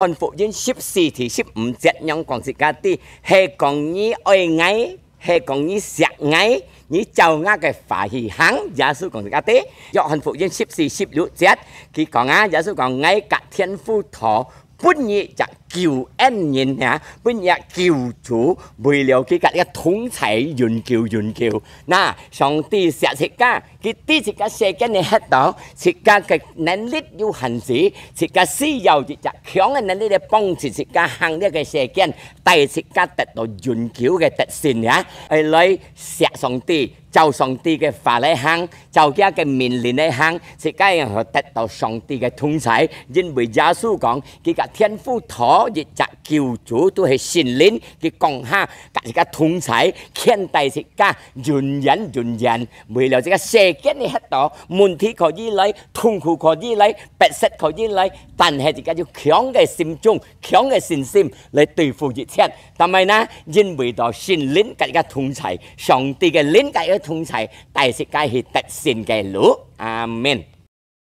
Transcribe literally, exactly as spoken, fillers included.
約翰福音十四第十五節仰講自家知，係講你愛𠊎，係講你惜𠊎，你照吾个話去行。耶穌講自家知，約翰福音十四十六節，佢講啊，耶穌講：「𠊎佮天父討，分你隻救恩人啊，分你隻救主，為了佢佮你同在永久永久。」那，上帝惜自家， 佢知自家世間个歇到，自家个能力有限制，自家需要一隻強个能力來幫助自家行這个世間，帶自家得到永久个得勝呀！愛來惜上帝，照上帝个話來行，照佢个命令來行，自家然後得到上帝个同在。因為耶穌講，佢佮天父討一隻救主，就係聖靈，佢降下，佮自家同在，牽帶自家永遠永遠。 為了這个世間个歇到，問題可以來，痛苦可以來，迫切可以來，但係自家有強个心中、強个信心來對付一切。但係呢，因為到聖靈佮自家同在，上帝个靈佮自家同在，帶自家去得勝个路。阿們。